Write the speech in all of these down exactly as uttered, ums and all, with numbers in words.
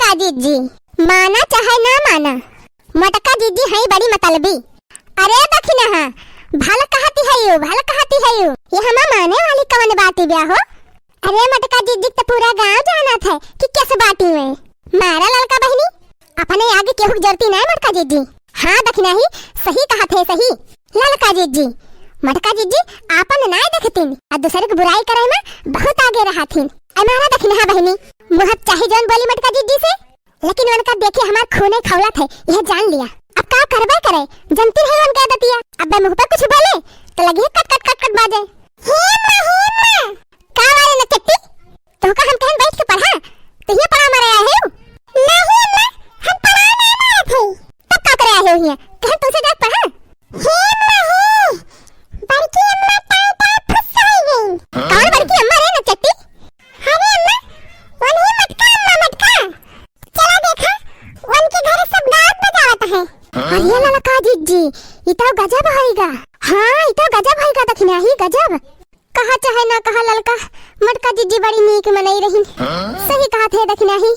मोटका जिज्जी, माना चाहे ना माना, मोटका जिज्जी हई बड़ी मतलबी। अरे दखिनहा, भल कहती हयू, भल कहती हयू। ये हमा माने वाली कवन बाटी ब्या हो? अरे मोटका जिज्जी त पूरा गाँव जानत है कि केस बाटी में। मारा ललका बहिनी, अपने आगे केहू के जरूरती नाय मोटका जिज्जी। हाँ दखिनही, सही कहत है सही। ललका जिज्जी, मोटका जिज्जी आपन नाय देखतिन, आ दूसरे के बुराई करे में बहुत आगे रहथिन। ऐ मारा दखिनहा बहिनी, मुँह चाहे जौन बोली मोटका जिज्जी से, लेकिन उनका देखे हमार खूने खौलत है, यह जान लिया। अब का करबे करे, जनती है उनके आदतिया। अब मुँह पे कुछ बोले तो लगी है कट कट कट कट बाजे। हे माँ, हे माँ। का मारे नचट्टी? तोहका हम कहन बैठ के पढ़ा, तो ये पढ़ा मारे आए हो? नहीं अम्मा, हम पढ़ा नहीं मारे थे। तब का करे आए हो हियाँ? कहन तुमसे जाके पढ़ा। हे माँ हे, बड़की अम्मा ताई ताई फुस्साई गई। कौन बड़की अम्मा रे नचट्टी? अरे अम्मा, वही मटका अम्मा मटका। चला देखा, उनके घर सब गावत बजावत है। अरे ललका जिज्जी, ई तो गजब होइगा। हाँ, ई तो गजब होइगा, दखिनही गजब। कहा चाहे ना कहा ललका, मोटका जिज्जी बड़ी नीक मनई रही। सही कहत है दखिनही,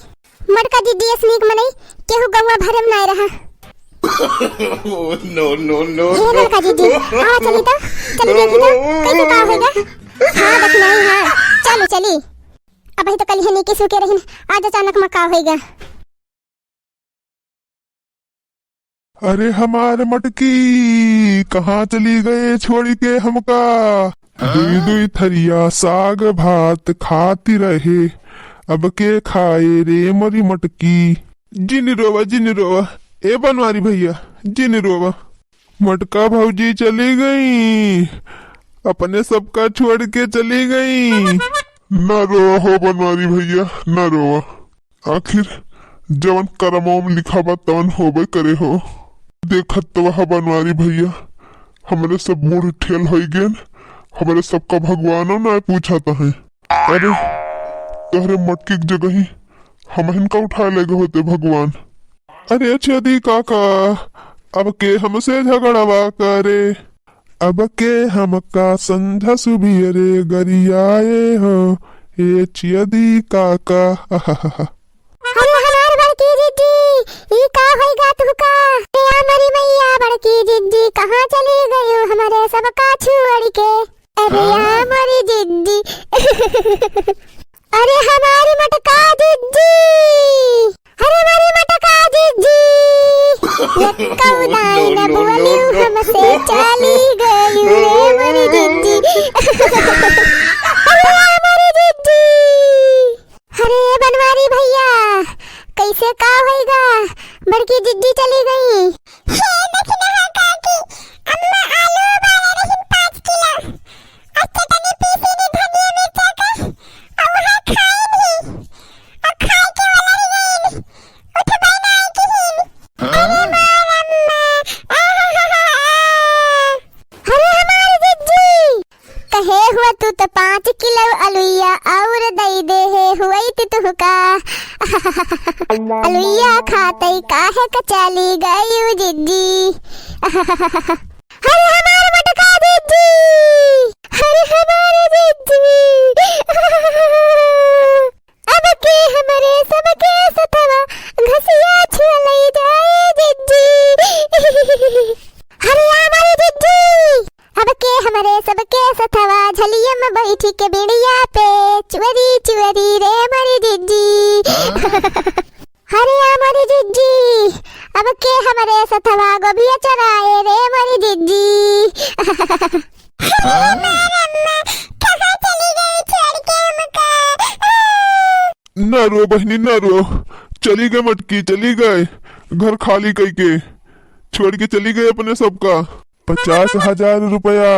मोटका जिज्जी अस नीक मनई केहू गौवा भरे में नाय रहा। No, no, no, हे no। ललका जिज्जी, आवा चली तो, चली देखी तो, कैसे का होइगा? हाँ दखिनही, हाँ, चली चली। अबही तो कलिहे नीके सूके रहिन, आज अचानक मा का होइगा? अरे हमार मटकी, कहाँ चली गए छोड़ी के हमका? दुई दुई थरिया साग भात खाती रहे, अब के खाए रे मोरी मटकी। जिन रोवा, जिन रोवा, ए बनवारी भइया, जिन रोवा। मटका भौजी चली गई, अपने सबका छोड़ के चली गई। ना रोवा हो बनवारी भइया, ना रोवा। आखिर जवन करमवा में लिखा बा तवन होबे करे हो। देखत तो वह बनवारी भइया, हमरे सब बूढ़ ठेल होई गेन, हमरे सबका भगवानो ना पूछत है। अरे तोहरे मटकी के जगह ही हमहिन का उठा लेगे होते भगवान। अरे छेदी काका, अब के हमसे झगड़वा करे, अब के हमका संझा सुबियरे गरियाए हो, ए छेदी काका। अरे हमार बड़की जिज्जी, ई का होइगा तुहका? ए आ मरी मैया बड़की जिज्जी, कहाँ चली गयू हमरे सबका छोड़ के? अरे आ मोरी जिज्जी। अरे हमारी मटका जिज्जी। अरे मोरी मटका जिज्जी। यक्कौ दाई न बोलियो हमसे चली गई रे मोरी जिज्जी। अरे आ मोरी जिज्जी। अरे बनवारी भइया, कैसे का होइगा? बड़की जिज्जी चली गई। हे दखिनहा काकी, अम्मा आलू उबाले रहिन पाँच किलो। और चटनी पीसी नी धनिया मिर्चा का, और वहाँ खाई भी। और खाई के वाला ही गई। उठबै नाई किहिन। अरे मोर अम्मा, आहाहाहा। अरे हमार जिज्जी, कहे हुआ तू तो पाँच किलो अलुइया और दई दे है हुई तू तुहका। अलुइया खाते काहे का चली गई जिज्जी। अरे हमार मटका जिज्जी, अरे हमार जिज्जी। अब के हमरे सबके सथवा घसिया छुअलई जाए जिज्जी। अरे आ मोरी जिज्जी, अब के हमरे सबके सथवा झलिया में बैठी के बिड़िया पे चुअरी चुअरी रे मोरी जिज्जी। अरे आ मोरी जिज्जी, अब के हमरे सथवा गोभिया चराए रे मोरी जिज्जी। अरे मोर अम्मा, कहाँ चली गई छोड़ के हमका? ना रो बहिनी, ना रो। चली गए मटकी, चली गए। घर खाली कई के छोड़ के चली गए अपने सबका। पचास हजार रुपया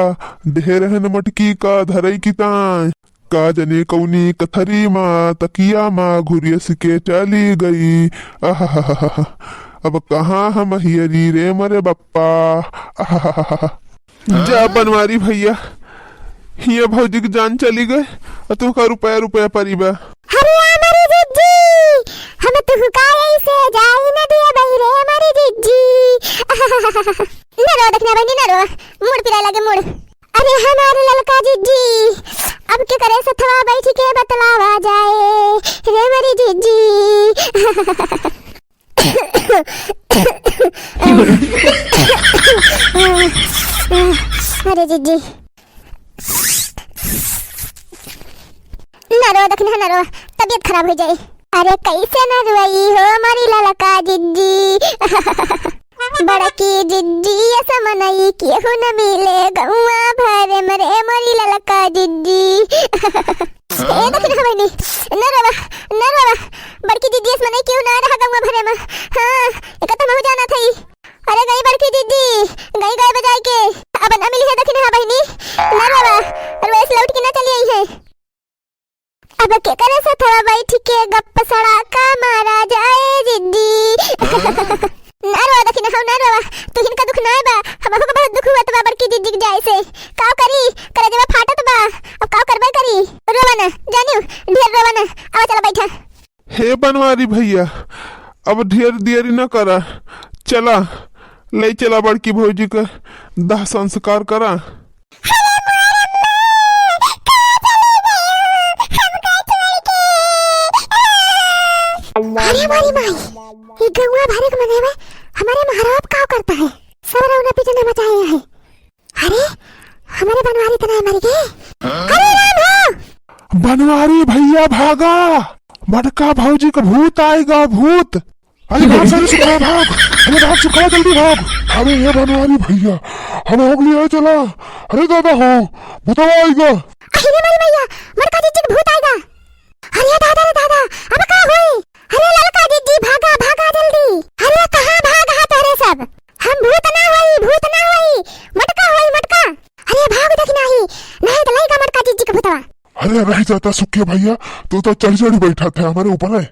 दे रहन मटकी का धरई की ताय। का जने कौनी कथरी मा, तकिया मा घुरियस के चली गई। आहाहाहा। अब कहाँ हम हियरी रे मोरे बप्पा। आहाहाहा। जा बनवारी भइया, हिया भौजी के जान चली गए, और तुहका रुपया रुपया परी बा। अरे आ मोरी जिज्जी, हम तुहका ऐसे जाई न दिया बही रे मोरी जिज्जी। न रो दखिना बहिनी, न रो, मूड़ पिराए लागे मूड़। अरे हमार ललका जिज्जी, अब के करे सथवा बैठ के बतलावा जाए रे मोरी जिज्जी। अरे जिज्जी, ना रोवा दखिनहा, ना रोवा, तबियत खराब होइ जाई। अरे कैसे ना रोई हो मोरी ललका जिज्जी। बड़की जिज्जी अस मनई केहू न मिले गौवा भरे मरे मोरी ललका जिज्जी। ए दखिनहा बहिनी, ना रोवा, ना रोवा। बड़की जिज्जी अस मनई केहू ना रहा गौवा भरे में। हाँ, एका त हमहू जानत हई। अरे गई बड़की जिज्जी, गई गए बजाए के। अब ना मिली है दखिनहा बहिनी। ना रोवा, रोए से लौट के ना चली आई है। अब केकरे सथवा बैठ के गप सड़ाका मारा जाए जिज्जी। ना रोवा दखिनहा, ना रोवा, तुहिन का दुख नाय बा, हमहू का बहुत दुख हुआ बा बड़की जिज्जी के जाए से। काव करी, करेजवा फाटत बा, अब काव करबे करी। रोवा ना, जानियो, ढेर रोवा ना, आवा चला बैठा। हे बनवारी भैया, अब ढेर देरी न करा, चला, ले चला बड़की भौजी के दाह संस्कार करा। अरे मोरी माई, ये गौवा भरे के मनई में हमरे महाराज का करता है? सब रौना पिटना मचाए हैं। अरे, हमरे बनवारी त नाहीं मरि गए? अरे राम हो! बनवारी भैया भागा, बड़का भौजी का भूत आइगा, भूत। अरे भाग सारे सुखवा भाग, अरे भाग सुखवा जल्दी भाग। अरे ये बनवारी भैया, हम लोग ले चला। अरे दादा हो, भूतवा आइगा। अरे मोरी मैया, बड़का जिज्जी का भूत आइगा। अरे दादा रे दादा, अब का होई? अरे ललका जिज्जी, भागा, भागा जल्दी। अरे कहाँ भाग हा तोहरे सब? हम भूत ना होई, भूत ना होई, मटका होई, मटका। अरे भाग दखिनहा, नाहीं त लइगा मटका जिज्जी का भूतवा। अरे रह जाता सुखे भैया, तू तो चढ़ चढ़ बैठा था हमरे ऊपर है।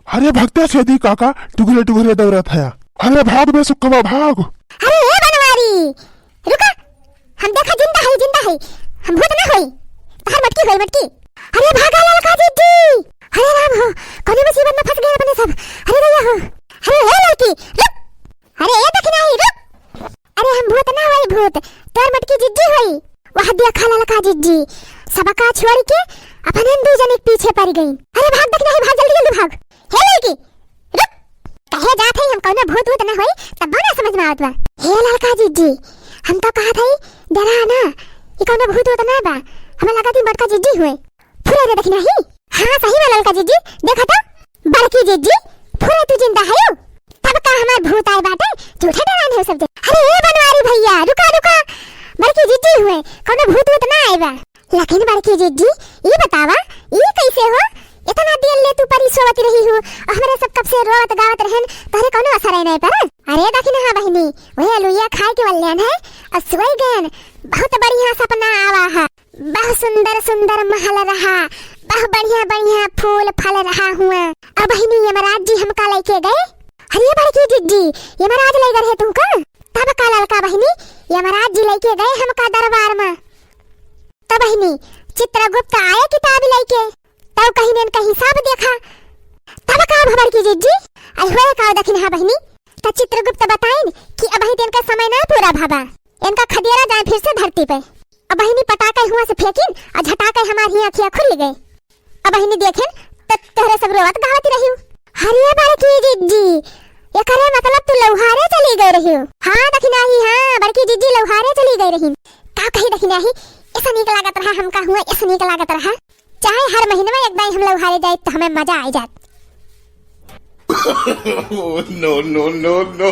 अरे भगते छेदी काका, टुघरे टुघरे दौड़त हया। अरे भाग बे सुखवा, भाग। अरे ए बनवारी, रुका, हम देखा जिंदा है, जिंदा है, हम भूत ना होई, तोहर मटकी होई मटकी। अरे भागा ललका जिज्जी, अरे राम हो, कौने मुसीबत में फंस गए अपने सब। अरे भैया हो, अरे ए ललकी, रुक, अरे ए दखिनहा, रुक, अरे हम भूत ना होई भूत, तोर मटकी जिज्जी होई। वह देखा ललका जिज्जी, सबका छोड़ के अपने दू जने के पीछे पड़ गई। अरे भाग दखिनहा, भाग जल्दी जल्दी भाग। हे ललकी, रुक! कहे जात है हम कौनो भूत वूत ना होई, तब ना समझ में आवत बा। हे ललका जिज्जी, हम तो कहत हई, डरा ना, ई कौनो भूत वूत ना बा, हमें लगा थी बड़का जिज्जी हुए। फुरे रे दखिनहा। हाँ सही में ललका जिज्जी, देखा तो, बड़की जिज्जी, फुरे तू जिंदा है यू? तब का हमार भूत आए बाटे, झूठे डरान है सब जने। अरे ए बनवारी भैया, रुका रुका, बड़की जिज्जी हुए, कौनो भूत वूत ना आए बा। लेकिन बड़की जिज्जी, ई बतावा, ई कैसे हो? इतना देर ले तू परी सोवत रही हो, और हमरे सब कब से रोवत गावत रहन, तोहरे कौनो असर है नहीं पर। अरे दखिनहा बहिनी, वही अलुइया खाए के वल्यान है, और सोई गयन। बहुत बढ़िया सपना आवा है, बहुत सुंदर सुंदर महल रहा, बहुत बढ़िया बढ़िया फूल फल रहा हुआ। और बहिनी यमराज जी हमका लेके गए। अरे बड़की जिज्जी, यमराज ले गए तुमका? तब का ललका बहिनी, यमराज जी लेके गए हमका दरबार में। तब बहिनी, चित्रगुप्त आए किताब लेके, तब कहीं ने इनका हिसाब देखा। तब का भबर की जिज्जी, आई हुए का दखिनहा बहिनी, त चित्रगुप्त बताइन कि अबही तो इनका समय ना पूरा भबा, इनका खदेरा जाए फिर से धरती पे। अब बहिनी पटाके हुआ से फेंकिन और झटाके हमार ही आँखिया खुल गए। अब बहिनी देखेन त तोहरे सब रोवत गावत रहियो। अरे बड़की जिज्जी, एकरे मतलब तू लौहारे चली गई रहियो। हाँ दखिनहा, हाँ बड़की जिज्जी लौहारे चली गई रही। का कही दखिनहा, ऐसा नीक लागत रहा हमका हुआ, ऐसा नीक लागत रहा। चाहे हर महीने में एक दाई हम लौहारे जाए तो हमें मजा आ जात। Oh, no, no, no, no।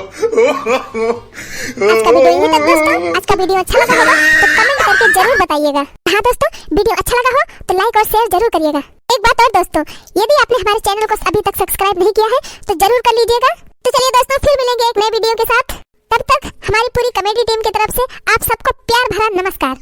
आज का वीडियो यहीं तक दोस्तों। आज का वीडियो अच्छा लगा होगा तो कमेंट करके जरूर बताइएगा। हाँ दोस्तों, वीडियो अच्छा लगा हो तो लाइक और शेयर जरूर करिएगा। एक बात और दोस्तों, यदि आपने हमारे चैनल को अभी तक सब्सक्राइब नहीं किया है तो जरूर कर लीजिएगा। तो चलिए दोस्तों, फिर मिलेंगे एक नए वीडियो के साथ। तब तक हमारी पूरी कॉमेडी टीम की तरफ से आप सबको प्यार भरा नमस्कार।